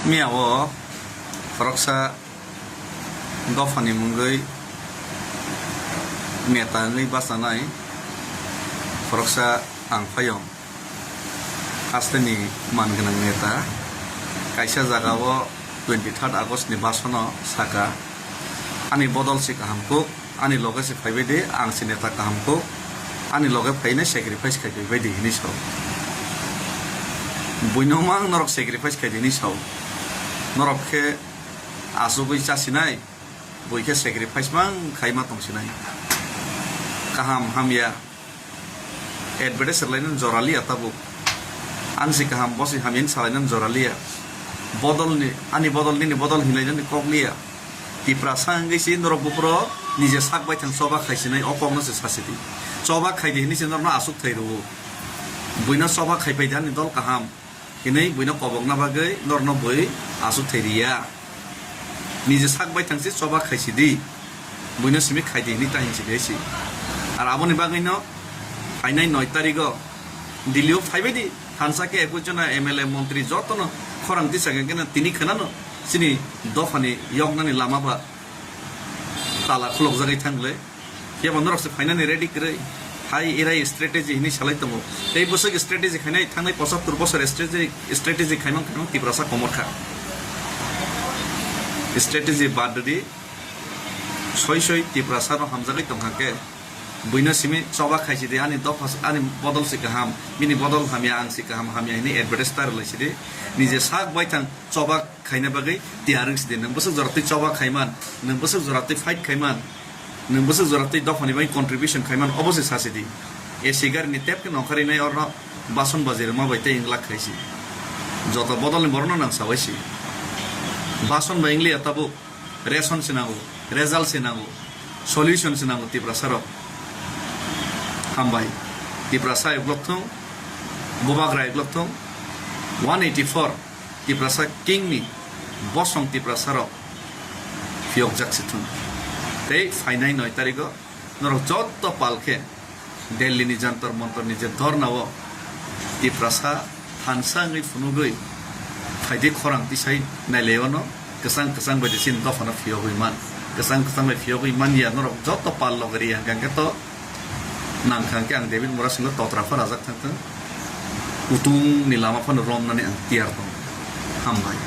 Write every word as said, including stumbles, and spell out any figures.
Miya o khoroksa dophani mungwi neta wngwi bachanai khoroksa ang phaiyong. Hasteni man gwnang neta kaisa jaga o twenty third August ni basono saka, "Ani bodol se kaham kuk, ani loge se phaibai di, ang se neta kaham kuk, ani loge phainai sacrifice khai phaibai di," hinwi sao. Buino mang norok sacrifice khai di hinwi sao. Norok khe achugwi chasinai, bui khe sacrifice mang khai ma tongsinai. Kaham hamya advertise rwlainani jora liya tabuk. Ang se kaham, bo se hamya hinwi salainani jora liya. Bodolni, ani bodol, nini bodol hinlainani kok liya. Tiprasa wngwi se norok buphuru nije sak baithang choba khaisinai, o kokno se sasidi. Choba khaidi hinwi se norokno aswk thai rwo. Buino choba khaipai di ani dol kaham hinwi buino kobokna bagwi norokno bui aswk thai riya. Nije sak baithang se choba khaisidi. Buino simi khaidi hinwi ta hinsidi hai se. Ar aboni bagwino phainai noi tarigo Delhi o phaibai di. Thansa khe ekwis jona M L A montri jotono khorang tisa khe tini khwnano chini dophani yoknani lama ba tala khulokjagwi thangle. Phiya bo norok se phainani ready kwrwi. Hai erai strategy hinwi salai tongo. Tei bwswk strategy khainai thangnai pochattor bosor strategy, strategy khaimang khaimang Tiprasa komor kha. Strategy bad rwdi. Soi soi Tiprasa no hamjagwi tongkha khe. Buino simi choba khaisidi, ani dopha se, ani bodol se kaham, bini bodol hamya, ang se kaham hamya hinwi advertise ta rwlaisidi. Nije sak baithang choba khaina bagwi tiyar wngsidi. Nwng bwswk jora twi choba khaiman, nwng bwswk jora twi fight khaiman, nwng bwswk jora twi dophani bagwi contribution khaiman, obo se sasidi. A C gari ni tep khe nongkhar rinai orno bason baji rwma bai tei wng lak khaisi. Joto bodol ni borok no nang sawaisi. Bason bai wng liya tabuk. Ration se nango, result se nango, solution se nango Tiprasa rok. Hambai. Tiprasa uklok thung, Bubagra uklok thung, one eighty four Tiprasa king ni bosong Tiprasa rok phiyokjak se thung. Tei phainai noi tarigo norok jotto pal khe Delhi ni Jantar Mantar ni je dhorna o Tiprasa thansa wngwi phunugwi phaidi khorang tisai nailai ono kwchang kwchang bai de chini dopha no phiyogwi man, kwchang kwchang bai phiyogwi man ya norok joto pal loge ri hwnkha hwnkhe to nang kha hwnkhe ang David Murasing o totra pha rajak thang thang kutung ni lama phano romnani ang tiyar tongo. Hambai.